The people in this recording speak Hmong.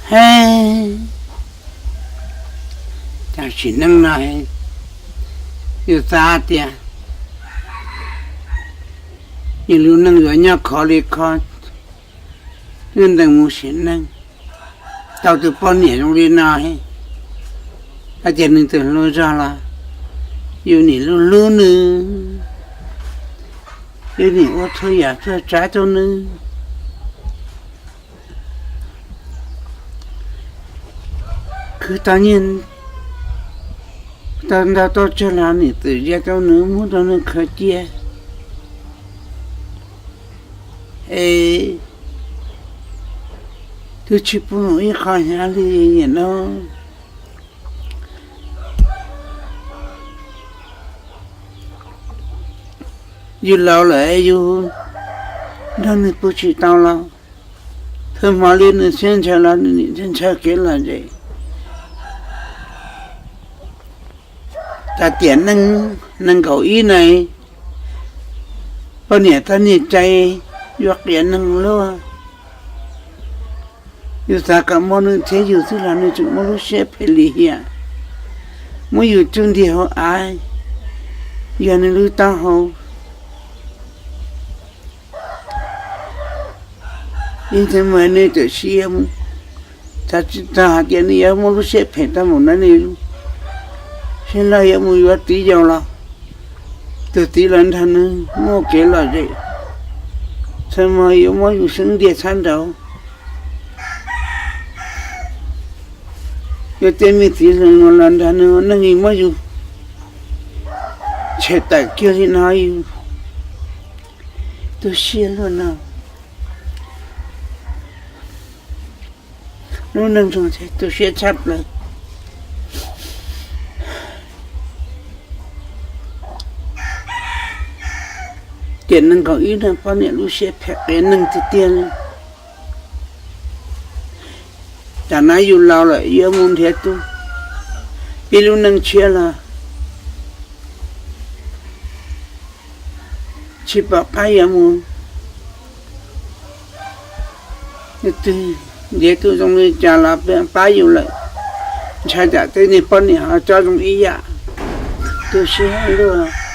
Hej, cas sim neej no yus xav tias yus lub neej yuav nyob khov li khov, ntees mus sim neej, tau tus poj niam zoo li no, hais tias nws twb hlub zog los yus nim hlub hlub nws, yus nim ua txhua yam txhua tsav rau nws. Khwv tau nyiaj tau ntau tau tsawg los nim txwm zias rau nws, muab rau nws khaws cia. Es twb tsis pub nws ib qho hnyav li niam no. Yus laus lawm, yus nrog nws pw tsis tau los, thawj hmo li nws siab ntshaw los nws nim ntshaw kev lom zem. Tam tiam nees nkaum ib na, poj niam txoj niag cai yuav qias neeg luaj. Yus xav kom muaj nws thiab yus xwb los nws tseem muaj lub siab phem lim hiam, muab yus tsuj nti hauv av, yog nws lub taub hau. Ib ntxhais muag nws tam sim xav tsis txog hais tias nws yuav muaj lub siab phem tau mus na, nws siab loj yuav mus yuav txiv yau los tus txiv los nrog nws muaj kev lom zem, txhua hmo yuav muab yus xeeb ntiag txhab nraud. Yus tej me txiv hluas los nrog nws ua neej, muab yus tshem tawm kiag li no, yus tu siab luaj no. Lub neej zoo tu siab tshaj plaws. Tiam nees nkaum ib no poj niam lub siab phem qias neeg tiag tiag li. Tam no yus laus lawm yuav mus nrhiav tub, pib lub neej tshiab los tsis pom qab yuav mus. Twg nrhiav tub zoo li cas los pab yus lawm, ntshai tsam tej niag poj niam ho tso zoo ib yam. Tu siab luaj.